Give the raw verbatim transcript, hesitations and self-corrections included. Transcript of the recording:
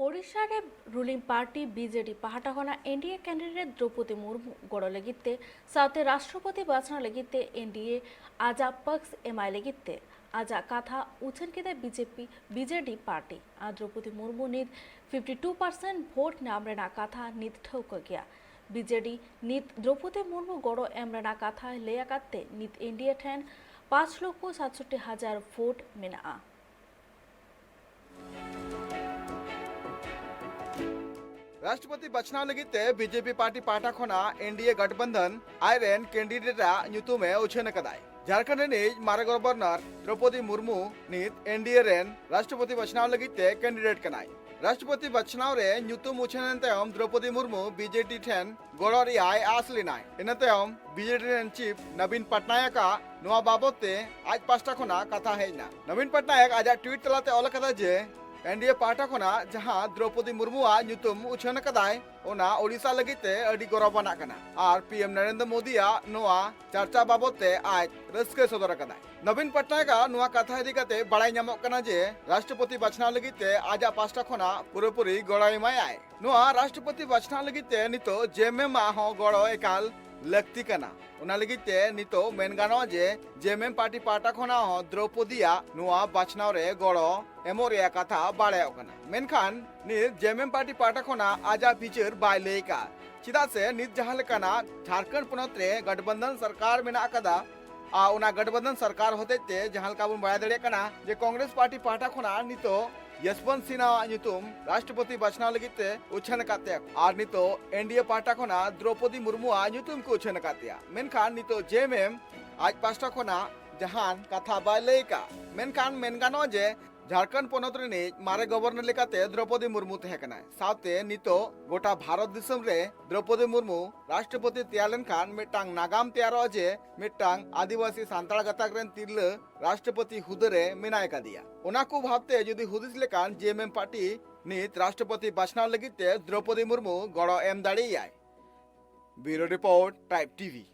ᱳᱰᱤᱥᱟ ᱨᱮ ᱨᱩᱞᱤᱝ party BJD ᱯᱟᱦᱴᱟ ᱠᱷᱚᱱᱟᱜ ᱮᱱᱰᱤᱮ ᱠᱮᱱᱰᱤᱰᱮᱴ ᱫᱨᱚᱯᱚᱫᱤ ᱢᱩᱨᱢᱩ ᱜᱚᱲᱚ ᱞᱟᱹᱜᱤᱫ ᱛᱮ ᱥᱟᱶᱛᱮ ᱨᱟᱥᱴᱨᱚᱯᱚᱛᱤ ᱵᱟᱪᱷᱱᱟᱣ ᱞᱟᱹᱜᱤᱫ ᱛᱮ ᱮᱱᱰᱤᱮ ᱟᱡᱟᱜ ᱯᱟᱠᱥ ᱮᱢᱟᱭ ᱞᱟᱹᱜᱤᱫ ᱛᱮ ᱟᱡᱟᱜ ᱠᱟᱛᱷᱟ ᱩᱪᱷᱟᱹᱱ ᱠᱮᱫᱟ ᱵᱤᱡᱮᱯᱤ ᱵᱤᱡᱮᱰᱤ ᱯᱟᱨᱴᱤ᱾ ᱟᱨ ᱫᱨᱚᱯᱚᱫᱤ ᱢᱩᱨᱢᱩ ᱱᱤᱛ ᱯᱷᱤᱯᱴᱤ ᱴᱩ ᱯᱟᱨᱥᱮᱱᱴ ᱵᱷᱳᱴ ᱧᱟᱢ ᱨᱮᱱᱟᱜ ᱠᱟᱛᱷᱟ ᱱᱤᱛ ᱴᱷᱟᱹᱣᱠᱟᱹ ᱜᱮᱭᱟ᱾ ᱵᱤᱡᱮᱰᱤ ᱱᱤᱛ ᱫᱨᱚᱯᱚᱫᱤ ᱢᱩᱨᱢᱩ ᱜᱚᱲᱚ ᱮᱢ ᱨᱮᱱᱟᱜ ᱠᱟᱛᱷᱟ ᱞᱟᱹᱭ ᱟᱠᱟᱫ ᱛᱮ ᱱᱤᱛ ᱮᱱᱰᱤᱮ ᱴᱷᱮᱱ ᱯᱟᱸᱪ ᱞᱚᱠᱷᱚ ᱥᱟᱛᱥᱚᱴᱴᱤ ᱦᱟᱡᱟᱨ ᱵᱷᱳᱴ ᱢᱮᱱᱟᱜᱼᱟ᱾ ᱨᱟᱥᱴᱨᱚᱯᱚᱛᱤ ᱵᱟᱪᱷᱱᱟᱣ ᱞᱟᱹᱜᱤᱫ ᱛᱮ ᱵᱤᱡᱮᱯᱤ ᱯᱟᱨᱴᱤ ᱯᱟᱦᱴᱟ ᱠᱷᱚᱱᱟᱜ ᱮᱱᱰᱤᱮ ᱜᱟᱴᱷᱵᱟᱱᱫᱷᱚᱱ ᱟᱡᱨᱮᱱ ᱠᱮᱱᱰᱤᱰᱮᱴ ᱟᱜ ᱧᱩᱛᱩᱢ ᱮ ᱩᱪᱷᱟᱹᱱ ᱟᱠᱟᱫᱟᱭ᱾ ᱡᱷᱟᱲᱠᱷᱚᱸᱰ ᱨᱤᱱᱤᱡ ᱢᱟᱨᱮ ᱜᱚᱵᱷᱚᱨᱱᱚᱨ ᱫᱨᱚᱯᱚᱫᱤ ᱢᱩᱨᱢᱩ ᱱᱤᱛ ᱮᱱᱰᱤᱮ ᱨᱮᱱ ᱨᱟᱥᱴᱨᱚᱯᱚᱛᱤ ᱵᱟᱪᱷᱱᱟᱣ ᱞᱟᱹᱜᱤᱫ ᱛᱮ ᱠᱮᱱᱰᱤᱰᱮᱴ ᱠᱟᱱᱟᱭ᱾ ᱨᱟᱥᱴᱨᱚᱯᱚᱛᱤ ᱵᱟᱪᱷᱱᱟᱣ ᱨᱮ ᱧᱩᱛᱩᱢ ᱩᱪᱷᱟᱹᱱ ᱮᱱ ᱛᱟᱭᱚᱢ ᱫᱨᱚᱯᱚᱫᱤ ᱢᱩᱨᱢᱩ ᱵᱤᱡᱮᱰᱤ ᱴᱷᱮᱱ ᱜᱚᱲᱚ ᱨᱮᱭᱟᱜ ᱮ ᱟᱸᱥ ᱞᱮᱱᱟᱭ᱾ ᱤᱱᱟᱹ ᱛᱟᱭᱚᱢ ᱵᱤᱡᱮᱰᱤ ᱨᱮᱱ ᱪᱤᱯ ᱱᱚᱵᱤᱱ ᱯᱟᱴᱱᱟᱭᱚᱠ ᱟᱜ ᱱᱚᱣᱟ ᱵᱟᱵᱚᱛ ᱛᱮ ᱟᱡ ᱯᱟᱥᱴᱟ ᱠᱷᱚᱱᱟᱜ ᱠᱟᱛᱷᱟ ᱦᱮᱡ ᱮᱱᱟ᱾ ᱱᱚᱵᱤᱱ ᱯᱟᱴᱱᱟᱭᱚᱠ ᱟᱡᱟᱜ ᱴᱩᱭᱤᱴ ᱛᱟᱞᱟᱛᱮ ᱚᱞ ᱟᱠᱟᱫᱟ ᱡᱮ, ᱮᱱᱰᱤᱮ ᱯᱟᱦᱴᱟ ᱠᱷᱚᱱᱟᱜ ᱡᱟᱦᱟᱸ ᱫᱨᱚᱯᱚᱫᱤ ᱢᱩᱨᱢᱩᱣᱟᱜ ᱧᱩᱛᱩᱢ ᱩᱪᱷᱟᱹᱱ ᱟᱠᱟᱫᱟᱭ, ᱚᱱᱟ ᱳᱰᱤᱥᱟ ᱞᱟᱹᱜᱤᱫ ᱛᱮ ᱟᱹᱰᱤ ᱜᱚᱨᱚᱵᱟᱱᱟᱜ ᱠᱟᱱᱟ᱾ ᱟᱨ ᱯᱤ ᱮᱢ ᱱᱚᱨᱮᱱᱫᱨᱚ ᱢᱳᱫᱤᱭᱟᱜ ᱱᱚᱣᱟ ᱪᱟᱨᱪᱟ ᱵᱟᱵᱚᱛ ᱛᱮ ᱟᱡ ᱨᱟᱹᱥᱠᱟᱹᱭ ᱥᱚᱫᱚᱨ ᱟᱠᱟᱫᱟᱭ᱾ ᱱᱚᱵᱤᱱ ᱯᱟᱴᱱᱟᱭᱚᱠ ᱟᱜ ᱱᱚᱣᱟ ᱠᱟᱛᱷᱟ ᱤᱫᱤ ᱠᱟᱛᱮ ᱵᱟᱲᱟᱭ ᱧᱟᱢᱚᱜ ᱠᱟᱱᱟ ᱡᱮ, ᱨᱟᱥᱴᱨᱚᱯᱚᱛᱤ ᱵᱟᱪᱷᱱᱟᱣ ᱞᱟᱹᱜᱤᱫ ᱛᱮ ᱟᱡᱟᱜ ᱯᱟᱥᱴᱟ ᱠᱷᱚᱱᱟᱜ ᱯᱩᱨᱟᱹᱯᱩᱨᱤ ᱜᱚᱲᱚᱭ ᱮᱢᱟᱭᱟᱭ᱾ ᱱᱚᱣᱟ ᱨᱟᱥᱴᱨᱚᱯᱚᱛᱤ ᱵᱟᱪᱷᱱᱟᱣ ᱞᱟᱹᱜᱤᱫ ᱛᱮ ᱱᱤᱛᱚᱜ ᱡᱮᱮᱢᱮᱢ ᱟᱜ ᱦᱚᱸ ᱜᱚᱲᱚ ᱮᱠᱟᱞ ᱞᱟᱹᱠᱛᱤ ᱠᱟᱱᱟ᱾ ᱚᱱᱟ ᱞᱟᱹᱜᱤᱫ ᱛᱮ ᱱᱤᱛᱚᱜ ᱢᱮᱱ ᱜᱟᱱᱚᱜᱼᱟ ᱡᱮ, ᱡᱮᱮᱢᱮᱢ ᱯᱟᱨᱴᱤ ᱯᱟᱦᱴᱟ ᱠᱷᱚᱱᱟᱜ ᱦᱚᱸ ᱫᱨᱚᱯᱚᱫᱤᱭᱟᱜ ᱱᱚᱣᱟ ᱵᱟᱪᱷᱱᱟᱣ ᱨᱮ ᱜᱚᱲᱚ ᱮᱢᱚᱜ ᱨᱮᱭᱟᱜ ᱠᱟᱛᱷᱟ ᱵᱟᱲᱟᱭᱚᱜ ᱠᱟᱱᱟ᱾ ᱢᱮᱱᱠᱷᱟᱱ ᱱᱤᱛ ᱡᱮᱮᱢᱮᱢ ᱯᱟᱨᱴᱤ ᱯᱟᱦᱴᱟ ᱠᱷᱚᱱᱟᱜ ᱟᱡᱟᱜ ᱵᱤᱪᱟᱹᱨ ᱵᱟᱭ ᱞᱟᱹᱭ ᱟᱠᱟᱫᱼᱟ᱾ ᱪᱮᱫᱟᱜ ᱥᱮ ᱱᱤᱛ ᱡᱟᱦᱟᱸ ᱞᱮᱠᱟᱱᱟᱜ ᱡᱷᱟᱲᱠᱷᱚᱸᱰ ᱯᱚᱱᱚᱛ ᱨᱮ ᱜᱟᱴᱷᱵᱟᱱᱫᱷᱚᱱ ᱥᱚᱨᱠᱟᱨ ᱢᱮᱱᱟᱜ ᱟᱠᱟᱫᱟ, ᱟᱨ ᱚᱱᱟ ᱜᱟᱴᱷᱵᱟᱱᱫᱷᱚᱱ ᱥᱚᱨᱠᱟᱨ ᱦᱚᱛᱮᱡ ᱛᱮ ᱡᱟᱦᱟᱸ ᱞᱮᱠᱟ ᱵᱚᱱ ᱵᱟᱲᱟᱭ ᱫᱟᱲᱮᱭᱟᱜ ᱠᱟᱱᱟ ᱡᱮ ᱠᱚᱝᱜᱨᱮᱥ ᱯᱟᱨᱴᱤ ᱯᱟᱦᱴᱟ ᱠᱷᱚᱱᱟᱜ ᱱᱤᱛᱚᱜ ᱭᱚᱥᱵᱚᱱᱛ ᱥᱤᱱᱦᱟ ᱟᱜ ᱧᱩᱛᱩᱢ ᱨᱟᱥᱴᱨᱚᱯᱚᱛᱤ ᱵᱟᱪᱷᱱᱟᱣ ᱞᱟᱹᱜᱤᱫ ᱛᱮ ᱩᱪᱷᱟᱹᱱ ᱟᱠᱟᱫ ᱛᱟᱭᱟ, ᱟᱨ ᱱᱤᱛᱚᱜ ᱮᱱᱰᱤᱮ ᱯᱟᱦᱴᱟ ᱠᱷᱚᱱᱟᱜ ᱫᱨᱚᱯᱚᱫᱤ ᱢᱩᱨᱢᱩ ᱟᱜ ᱧᱩᱛᱩᱢ ᱠᱚ ᱩᱪᱷᱟᱹᱱ ᱟᱠᱟᱫ ᱛᱟᱭᱟ᱾ ᱢᱮᱱᱠᱷᱟᱱ ᱱᱤᱛᱚᱜ ᱡᱮᱮᱢᱮᱢ ᱟᱡ ᱯᱟᱥᱴᱟ ᱠᱷᱚᱱᱟᱜ ᱡᱟᱦᱟᱱ ᱠᱟᱛᱷᱟ ᱵᱟᱭ ᱞᱟᱹᱭ ᱟᱠᱟᱫ᱾ ᱢᱮᱱᱠᱷᱟᱱ ᱢᱮᱱ ᱜᱟᱱᱚᱜᱼᱟ ᱡᱮ ᱡᱷᱟᱲᱠᱷᱚᱸᱰ ᱯᱚᱱᱚᱛ ᱨᱤᱱᱤᱡ ᱢᱟᱨᱮ ᱜᱚᱵᱷᱚᱨᱱᱚᱨ ᱞᱮᱠᱟᱛᱮ ᱫᱨᱚᱯᱚᱫᱤ ᱢᱩᱨᱢᱩ ᱛᱟᱦᱮᱸ ᱠᱟᱱᱟᱭ᱾ ᱥᱟᱶᱛᱮ ᱱᱤᱛᱚᱜ ᱜᱚᱴᱟ ᱵᱷᱟᱨᱚᱛ ᱫᱤᱥᱚᱢ ᱨᱮ ᱫᱨᱚᱯᱚᱫᱤ ᱢᱩᱨᱢᱩ ᱨᱟᱥᱴᱨᱚᱯᱚᱛᱤ ᱛᱮᱭᱟᱨ ᱞᱮᱱᱠᱷᱟᱱ ᱢᱤᱫᱴᱟᱝ ᱱᱟᱜᱟᱢ ᱛᱮᱭᱟᱨᱚᱜᱼᱟ ᱡᱮ ᱢᱤᱫᱴᱟᱝ ᱟᱹᱫᱤᱵᱟᱹᱥᱤ ᱥᱟᱱᱛᱟᱲ ᱜᱟᱛᱟᱠ ᱨᱮᱱ ᱛᱤᱨᱞᱟᱹ ᱨᱟᱥᱴᱨᱚᱯᱚᱛᱤ ᱦᱩᱫᱟᱹ ᱨᱮ ᱢᱮᱱᱟᱭ ᱠᱟᱫᱮᱭᱟ᱾ ᱚᱱᱟ ᱠᱚ ᱵᱷᱟᱵᱛᱮ ᱡᱩᱫᱤ ᱦᱩᱫᱤᱥ ᱞᱮᱠᱷᱟᱱ ᱡᱮᱮᱢᱮᱢ ᱯᱟᱨᱴᱤ ᱱᱤᱛ ᱨᱟᱥᱴᱨᱚᱯᱚᱛᱤ ᱵᱟᱪᱷᱱᱟᱣ ᱞᱟᱹᱜᱤᱫ ᱛᱮ ᱫᱨᱚᱯᱚᱫᱤ ᱢᱩᱨᱢᱩ ᱜᱚᱲᱚ ᱮᱢ ᱫᱟᱲᱮᱭᱟᱭ᱾ Bureau Report, Tribe TV.